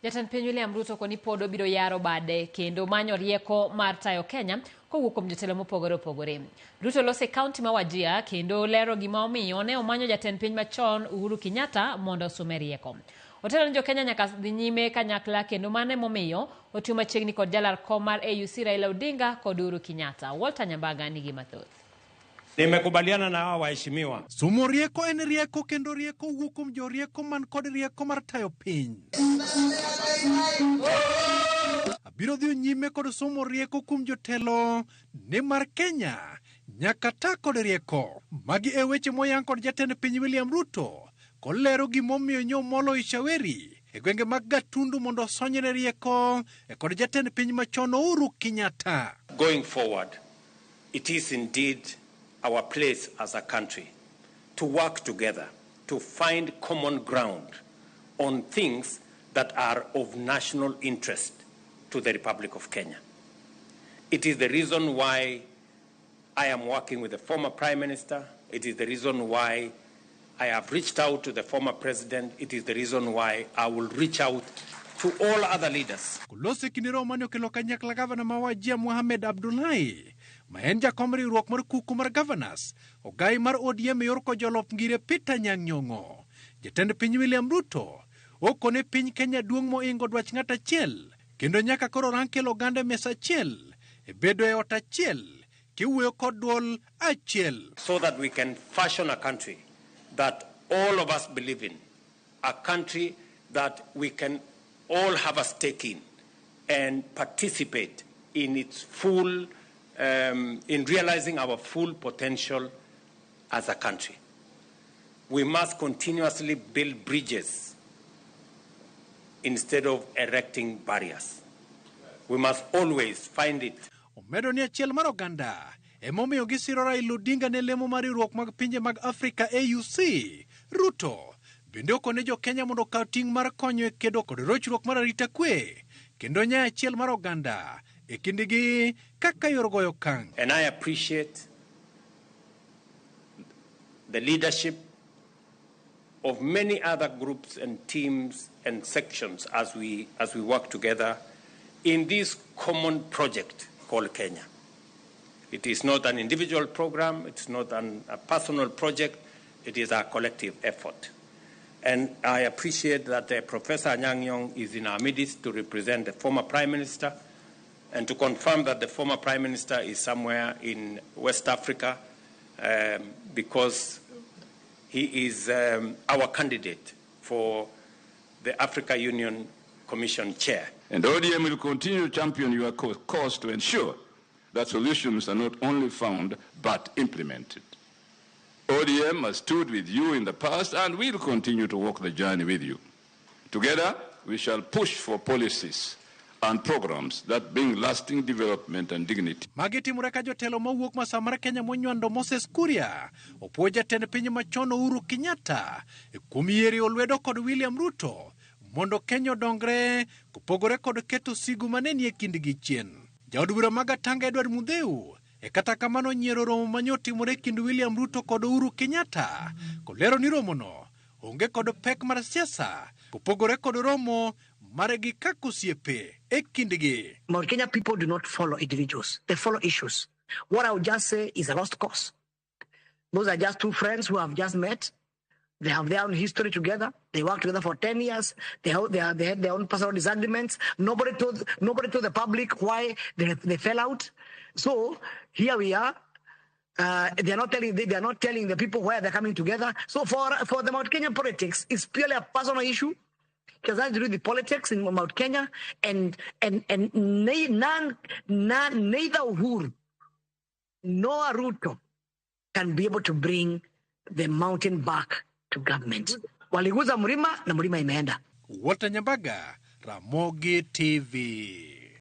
Jatend piny William Ruto koni pod obiro yaro bade kendo manyo rieko mar tayo Kenya kowuok kuom jotelo mopogore opogore. Ruto loso e kaunti ma Wajir kendo lero gima omiyo ne omanyo jatend piny machon Uhuru Kenyatta mondo osume rieko. Otelo ni jokenya nyaka dhi nyime kanyakla kendo mano emomiyo otiyo machiegni kod jalar kom mar AUC Raila Odinga kod Uhuru Kenyatta. Walter Nyambaga nigi mathoth. Nimekubaliana na hawa waheshimiwa. Somo rieko en rieko kendo rieko wuok kuom jorieko man kod rieko mar tayo piny. Abiro dhi nyime kod somo rieko kuom jotelo nimar Kenya nyaka ta kod rieko. Magi e weche moyang kod jatend piny William Ruto kolero gimomiyo nyomolo Ishaweri e gwenge mag Gatundu mondo osonyne rieko e kod jatend piny machon Uhuru Kenyatta. Going forward, it is indeed our place as a country to work together to find common ground on things that are of national interest to the Republic of Kenya. It is the reason why I am working with the former Prime Minister. It is the reason why I have reached out to the former President. It is the reason why I will reach out to all other leaders. Kolose kinde romo mane okelo kanyakla gavana ma Wajir Mohamed Abdullahi ma en jakom riwruok mar kuku mar Governors, ogai mar ODM e yor kojolop ngire Peter Anyang' Nyong'o. Jatend piny William Ruto okone piny Kenya duong' moingo dwach ng'at achiel kendo nyaka koro rang kelo oganda e mesa achiel e bedo e ot achiel kiwuoyo kod duol achiel. So that we can fashion a country that all of us believe in, a country that we can all have a stake in and participate in its full, in realizing our full potential as a country. We must continuously build bridges instead of erecting barriers. We must always find it. Omedo ni achiel mar oganda emomiyo gisiro Raila Odinga ne lemo mar riwruok mag pinje mag Afrika AUC. Ruto bende okone jo-Kenya mondo okaw ting' mar konyo e kedo kod rochruok mar arita kwe kendo nyayo achiel mar oganda e kindgi kaka yor goyo okang'. And I appreciate the leadership of many other groups and teams and sections as we work together in this common project called Kenya. It is not an individual program, it's not a personal project, it is a collective effort. And I appreciate that Professor Anyang' Nyong'o is in our midst to represent the former Prime Minister and to confirm that the former Prime Minister is somewhere in West Africa because he is our candidate for the Africa Union Commission chair. And ODM will continue to champion your cause to ensure that solutions are not only found but implemented. ODM has stood with you in the past and will continue to walk the journey with you. Together, we shall push for policies and programs that bring lasting development and dignity. Magi timore ka jotelo mawuok masa mar Kenya monywando Moses Kuria opuo jatend piny machon Uhuru Kenyatta kuom yiero lwedo kod William Ruto mondo Kenya odongre kopogore kod keto sigu mane nie kindgi chien. Jaod bura ma Gatanga Edward Mutheu e kata kamano nyiero romo mane otimore e kind William Ruto kod Uhuru Kenyatta kolero ni romono onge kod pek mar siasa kopogore kod romo margi kaka osiepe e kindgi. Mount Kenya people do not follow individuals, they follow issues. What I would just say is a lost cause. Those are just two friends who have just met. They have their own history together. They worked together for 10 years. They had their own personal disagreements. Nobody told the public why they fell out. So here we are. They are not telling the people why they're coming together. So for the Mount Kenya politics, it's purely a personal issue. It has nothing to do with the politics in Mount Kenya, and none, none, neither Uhuru nor Ruto can be able to bring the mountain back to government. Waliguza mlima na mlima imeenda. Walter Nyambaga, Ramogi TV.